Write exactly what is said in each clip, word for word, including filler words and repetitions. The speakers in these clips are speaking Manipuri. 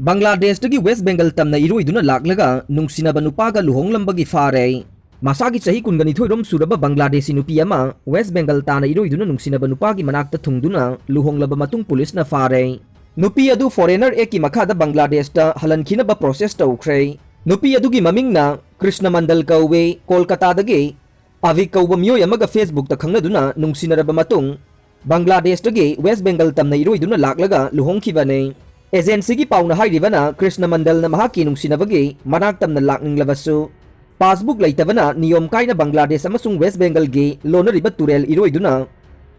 ꯕꯪꯒ꯭ꯂꯥꯗꯦꯁꯇꯒꯤ ꯋꯦꯁ ꯕꯦꯡꯒꯜ ꯇꯝꯅ ꯏꯔꯣꯏꯗꯨꯅ ꯂꯥꯛꯂꯒ ꯅꯨꯡꯁꯤꯅꯕ ꯅꯨꯄꯥꯒ ꯂꯨꯍꯣꯡꯂꯝꯕꯒꯤ ꯐꯥꯔꯦ꯫ ꯃꯁꯥꯒꯤ ꯆꯍꯤ ꯀꯨꯟꯒ ꯅꯤꯊꯣꯏꯔꯣꯝ ꯁꯨꯔꯕ ꯕꯪꯒ꯭ꯂꯥꯗꯦꯁꯤ ꯅꯨꯄꯤ ꯑꯃ ꯋꯦꯁ ꯕꯦꯡꯒꯜ ꯇꯥꯅ ꯏꯔꯣꯏꯗꯨꯅ ꯅꯨꯡꯁꯤꯅꯕ ꯅꯨꯄꯥꯒꯤ ꯃꯅꯥꯛꯇ ꯊꯨꯡꯗꯨꯅ ꯂꯨꯍꯣꯡꯂꯕ ꯃꯇꯨꯡ ꯄꯨꯂꯤꯁꯅ ꯐꯥꯔꯦ꯫ ꯅꯨꯄꯤ ꯑꯗꯨ Foreigner Actꯀꯤ ꯃꯈꯥꯗ ꯕꯪꯒ꯭ꯂꯥꯗꯦꯁꯇ ꯍꯜꯍꯟꯈꯤꯅꯕ process ꯇꯧꯈ꯭ꯔꯦ꯫ ꯅꯨꯄꯤ ꯑꯗꯨꯒꯤ ꯃꯃꯤꯡꯅ ꯀ꯭ꯔꯤꯁꯅ ꯃꯟꯗꯜ ꯀꯧꯋꯦ, ꯀꯣꯜꯀꯇꯥꯗꯒꯤ ꯑꯚꯤꯛ ꯀꯧꯕ ꯃꯤꯑꯣꯏ ꯑꯃꯒ Facebookꯇ ꯈꯪꯅꯗꯨꯅ ꯅꯨꯡꯁꯤꯅꯔꯕ ꯃꯇꯨꯡ, ꯕꯪꯒ꯭ꯂꯥꯗꯦꯁꯇꯒꯤ ꯋꯦꯁ ꯕꯦꯡꯒꯜ ꯇꯝꯅ ꯏꯔꯣꯏꯗꯨꯅ ꯂꯥꯛꯂꯒ ꯂꯨꯍꯣꯡꯈꯤꯕꯅꯤ꯫ Agencyꯒꯤ ꯄꯥꯎꯅ ꯍꯥꯏꯔꯤꯕꯅ, ꯀ꯭ꯔꯤꯁꯅ ꯃꯟꯗꯜꯅ ꯃꯍꯥꯛꯀꯤ ꯅꯨꯡꯁꯤꯅꯕꯒꯤ ꯃꯅꯥꯛ ꯇꯝꯅ ꯂꯥꯛꯅꯤꯡꯂꯕꯁꯨ, passbook ꯂꯩꯇꯕꯅ ꯅꯤꯌꯣꯝ ꯀꯥꯏꯅ ꯕꯪꯒ꯭ꯂꯥꯗꯦꯁ ꯑꯃꯁꯨꯡ ꯋꯦꯁ ꯕꯦꯡꯒꯜꯒꯤ ꯂꯣꯟꯅꯔꯤꯕ ꯇꯨꯔꯦꯜ ꯏꯔꯣꯏꯗꯨꯅ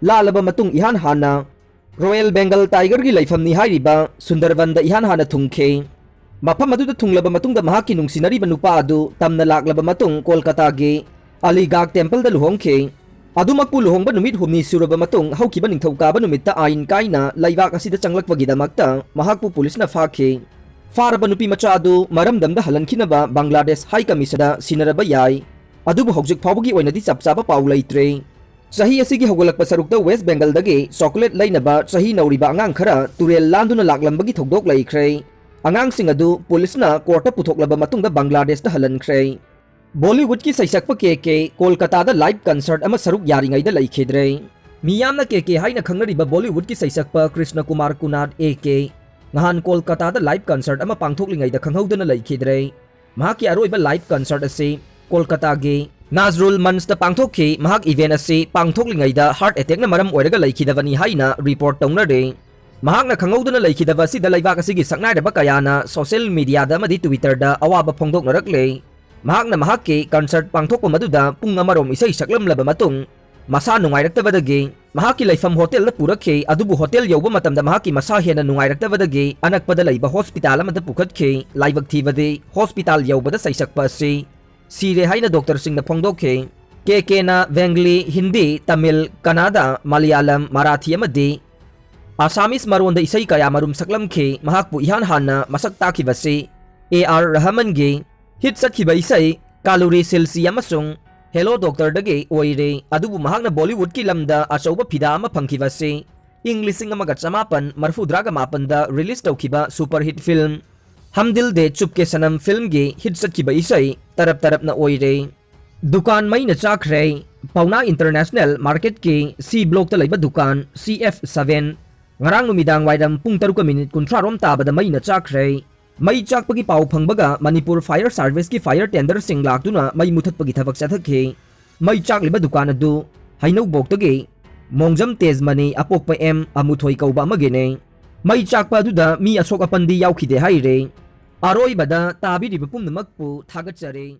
ꯂꯥꯜꯂꯕ ꯃꯇꯨꯡ, ꯏꯍꯥꯟ ꯍꯥꯟꯅ Royal Bengal Tigerꯒꯤ ꯂꯩꯐꯝꯅꯤ ꯍꯥꯏꯔꯤꯕ ꯁꯨꯟꯗꯔꯕꯟꯗ ꯏꯍꯥꯟ ꯍꯥꯟꯅ ꯊꯨꯡꯈꯤ꯫ ꯃꯐꯝ ꯑꯗꯨꯗ ꯊꯨꯡꯂꯕ ꯃꯇꯨꯡꯗ ꯃꯍꯥꯛꯀꯤ ꯅꯨꯡꯁꯤꯅꯔꯤꯕ ꯅꯨꯄꯥ ꯑꯗꯨ ꯇꯝꯅ ꯂꯥꯛꯂꯕ ꯃꯇꯨꯡ ꯀꯣꯜꯀꯇꯥꯒꯤ ꯑꯂꯤꯒꯥꯒ ꯇꯦꯝꯄꯜꯗ ꯂꯨꯍꯣꯡꯈꯤ꯫ ꯑꯗꯨꯃꯛꯄꯨ ꯂꯨꯍꯣꯡꯕ ꯅꯨꯃꯤꯠ ꯍꯨꯝꯅꯤ ꯁꯨꯔꯕ ꯃꯇꯨꯡ ꯍꯧꯈꯤꯕ ꯅꯤꯡꯊꯧꯀꯥꯕ ꯅꯨꯃꯤꯠꯇ ꯑꯥꯏꯟ ꯀꯥꯏꯅ ꯂꯩꯕꯥꯛ ꯑꯁꯤꯗ ꯆꯪꯂꯛꯄꯒꯤꯗꯃꯛꯇ ꯃꯍꯥꯛꯄꯨ ꯄꯨꯂꯤꯁꯅ ꯐꯥꯈꯤ꯫ ꯐꯥꯔꯕ ꯅꯨꯄꯤ ꯃꯆꯥ ꯑꯗꯨ ꯃꯔꯝꯗꯝꯗ ꯍꯜꯍꯟꯈꯤꯅꯕ ꯕꯪꯒ꯭ꯂꯥꯗꯦꯁ High Commissionꯗ ꯁꯤꯟꯅꯔꯕ ꯌꯥꯏ꯫ ꯑꯗꯨꯕꯨ ꯍꯧꯖꯤꯛ ꯐꯥꯎꯕꯒꯤ ꯑꯣꯏꯅꯗꯤ ꯆꯞ ꯆꯥꯕ ꯄꯥꯎ ꯂꯩꯇ꯭ꯔꯤ꯫ ꯆꯍꯤ ꯑꯁꯤꯒꯤ ꯍꯧꯒꯠꯂꯛꯄ ꯁꯔꯨꯛꯇ ꯋꯦꯁ ꯕꯦꯡꯒꯜꯗꯒꯤ ꯆꯣꯀꯣꯂꯦꯠ ꯂꯩꯅꯕ ꯆꯍꯤ ꯅꯧꯔꯤꯕ ꯑꯉꯥꯡ ꯈꯔ ꯇꯨꯔꯦꯜ ꯂꯥꯟꯗꯨꯅ ꯂꯥꯛꯂꯝꯕꯒꯤ ꯊꯧꯗꯣꯛ ꯂꯩꯈ꯭ꯔꯦ꯫ ꯑꯉꯥꯡꯁꯤꯡ ꯑꯗꯨ ꯄꯨꯂꯤꯁꯅ ꯀꯣꯔꯠꯇ ꯄꯨꯊꯣꯛꯂꯕ ꯃꯇꯨꯡꯗ ꯕꯪꯒ꯭ꯂꯥꯗꯦꯁꯇ ꯍꯜꯍꯟꯈ꯭ꯔꯦ꯫ ꯕꯣꯂꯤꯋꯨꯗꯀꯤ ꯁꯩꯁꯛꯄ ꯀꯦ ꯀꯦ ꯀꯣꯜꯀꯇꯥꯗ live concert ꯑꯃ ꯁꯔꯨꯛ ꯌꯥꯔꯤꯉꯩꯗ ꯂꯩꯈꯤꯗ꯭ꯔꯦ꯫ ꯃꯤꯌꯥꯝꯅ ꯀꯦ ꯀꯦ ꯍꯥꯏꯅ ꯈꯪꯅꯔꯤꯕ ꯕꯣꯂꯤꯋꯨꯗꯀꯤ ꯁꯩꯁꯛꯄ ꯀ꯭ꯔꯤꯁꯅ ꯀꯨꯃꯥꯔ ꯀꯨꯅꯥꯗ ꯑꯦ ꯀꯦ ꯅꯍꯥꯟ ꯀꯣꯜꯀꯇꯥꯗ live concert ꯑꯃ ꯄꯥꯡꯊꯣꯛꯂꯤꯉꯩꯗ ꯈꯪꯍꯧꯗꯅ ꯂꯩꯈꯤꯗ꯭ꯔꯦ꯫ ꯃꯍꯥꯛꯀꯤ ꯑꯔꯣꯏꯕ live concert ꯑꯁꯤ ꯀꯣꯜꯀꯇꯥꯒꯤ ꯅꯥꯖꯔꯨꯜ ꯃꯟꯁꯇ ꯄꯥꯡꯊꯣꯛꯈꯤ꯫ ꯃꯍꯥꯛ event ꯑꯁꯤ ꯄꯥꯡꯊꯣꯛꯂꯤꯉꯩꯗ heart attackꯅ ꯃꯔꯝ ꯑꯣꯏꯔꯒ ꯂꯩꯈꯤꯗꯕꯅꯤ ꯍꯥꯏꯅ report ꯇꯧꯅꯔꯤ꯫ ꯃꯍꯥꯛꯅ ꯈꯪꯍꯧꯗꯅ ꯂꯩꯈꯤꯗꯕ ꯑꯁꯤꯗ ꯂꯩꯕꯥꯛ ꯑꯁꯤꯒꯤ ꯁꯛꯅꯥꯏꯔꯕ ꯀꯌꯥꯅ social mediaꯗ ꯑꯃꯗꯤ Twitterꯗ ꯑꯋꯥꯕ ꯐꯣꯡꯗꯣꯛꯅꯔꯛꯂꯦ꯫ ꯃꯍꯥꯛꯅ ꯃꯍꯥꯛꯀꯤ concert ꯄꯥꯡꯊꯣꯛꯄ ꯃꯗꯨꯗ ꯄꯨꯡ ꯑꯃꯔꯣꯝ ꯏꯁꯩ ꯁꯛꯂꯝꯂꯕ ꯃꯇꯨꯡ, ꯃꯁꯥ ꯅꯨꯡꯉꯥꯏꯔꯛꯇꯕꯗꯒꯤ ꯃꯍꯥꯛꯀꯤ ꯂꯩꯐꯝ ꯍꯣꯇꯦꯜꯗ ꯄꯨꯔꯛꯈꯤ꯫ ꯑꯗꯨꯕꯨ ꯍꯣꯇꯦꯜ ꯌꯧꯕ ꯃꯇꯝꯗ ꯃꯍꯥꯛꯀꯤ ꯃꯁꯥ ꯍꯦꯟꯅ ꯅꯨꯡꯉꯥꯏꯔꯛꯇꯕꯗꯒꯤ ꯑꯅꯛꯄꯗ ꯂꯩꯕ ꯍꯣꯁꯄꯤꯇꯥꯜ ꯑꯃꯗ ꯄꯨꯈꯠꯈꯤ꯫ ꯂꯥꯏꯕꯛ ꯊꯤꯕꯗꯤ, ꯍꯣꯁꯄꯤꯇꯥꯜ ꯌꯧꯕꯗ ꯁꯩꯁꯛꯄ ꯑꯁꯤ ꯁꯤꯔꯦ ꯍꯥꯏꯅ ꯗꯣꯛꯇꯔꯁꯤꯡꯅ ꯐꯣꯡꯗꯣꯛꯈꯤ꯫ ꯀꯦ ꯀꯦꯅ ꯕꯦꯡꯒꯂꯤ, ꯍꯤꯟꯗꯤ, ꯇꯥꯃꯤꯜ, ꯀꯅꯥꯗꯥ, ꯃꯂꯌꯥꯂꯝ, ꯃꯔꯥꯊꯤ ꯑꯃꯗꯤ ꯑꯁꯥꯃꯤꯁ ꯃꯔꯣꯟꯗ ꯏꯁꯩ ꯀꯌꯥꯃꯔꯨꯝ ꯁꯛꯂꯝꯈꯤ꯫ ꯃꯍꯥꯛꯄꯨ ꯏꯍꯥꯟ ꯍꯥꯟꯅ ꯃꯁꯛ ꯇꯥꯛꯈꯤꯕꯁꯤ ꯑꯦ ꯑꯥꯔ ꯔꯍꯃꯟꯒꯤ hit ꯆꯠꯈꯤꯕ ꯏꯁꯩ ꯀꯥꯂꯨꯔꯤ ꯁꯤꯜꯁꯤ ꯑꯃꯁꯨꯡ ꯍꯦꯂꯣ ꯗꯣꯛꯇꯔꯗꯒꯤ ꯑꯣꯏꯔꯦ꯫ ꯑꯗꯨꯕꯨ ꯃꯍꯥꯛꯅ ꯕꯣꯂꯤꯋꯨꯗꯀꯤ ꯂꯝꯗ ꯑꯆꯧꯕ ꯐꯤꯗꯥ ꯑꯃ ꯐꯪꯈꯤꯕ ꯑꯁꯤ ꯏꯪ ꯂꯤꯁꯤꯡ ꯑꯃꯒ ꯆꯃꯥꯄꯟ ꯃꯔꯐꯨꯇꯔꯥꯒ ꯃꯥꯄꯟꯗ release ꯇꯧꯈꯤꯕ superhit film ꯍꯝ ꯗꯤꯜ ꯗꯦ ꯆꯨꯞꯀꯦ ꯁꯅꯝ filmꯒꯤ hit ꯆꯠꯈꯤꯕ ꯏꯁꯩ ꯇꯔꯞ ꯇꯔꯞꯅ ꯑꯣꯏꯔꯦ꯫ ꯗꯨꯀꯥꯟ ꯃꯩꯅ ꯆꯥꯛꯈ꯭ꯔꯦ꯫ ꯄꯥꯎꯅꯥ International Marketꯀꯤ C blockꯇ ꯂꯩꯕ ꯗꯨꯀꯥꯟ C F seven ꯉꯔꯥꯡ ꯅꯨꯃꯤꯗꯥꯡ ꯋꯥꯏꯔꯝ ꯄꯨꯡ ꯇꯔꯨꯛꯀ ꯃꯤꯅꯤꯠ ꯀꯨꯟꯊ꯭ꯔꯥ ꯔꯣꯝ ꯇꯥꯕꯗ ꯃꯩꯅ ꯆꯥꯛꯈ꯭ꯔꯦ꯫ ꯃꯩ ꯆꯥꯛꯄꯒꯤ ꯄꯥꯎ ꯐꯪꯕꯒ ꯃꯅꯤꯄꯨꯔ Fire Serviceꯀꯤ fire tenderꯁꯤꯡ ꯂꯥꯛꯇꯨꯅ ꯃꯩ ꯃꯨꯊꯠꯄꯒꯤ ꯊꯕꯛ ꯆꯠꯊꯈꯤ꯫ ꯃꯩ ꯆꯥꯛꯂꯤꯕ ꯗꯨꯀꯥꯟ ꯑꯗꯨ ꯍꯩꯅꯧꯕꯣꯛꯇꯒꯤ ꯃꯣꯡꯖꯝ ꯇꯦꯖꯃꯅꯤ ꯑꯄꯣꯛꯄ M ꯑꯃꯨꯊꯣꯏ ꯀꯧꯕ ꯑꯃꯒꯤꯅꯤ꯫ ꯃꯩ ꯆꯥꯛꯄ ꯑꯗꯨꯗ ꯃꯤ ꯑꯁꯣꯛ ꯑꯄꯟꯗꯤ ꯌꯥꯎꯈꯤꯗꯦ ꯍꯥꯏꯔꯤ꯫ ꯑꯔꯣꯏꯕꯗ ꯇꯥꯕꯤꯔꯤꯕ ꯄꯨꯝꯅꯃꯛꯄꯨ ꯊꯥꯒꯠꯆꯔꯤ꯫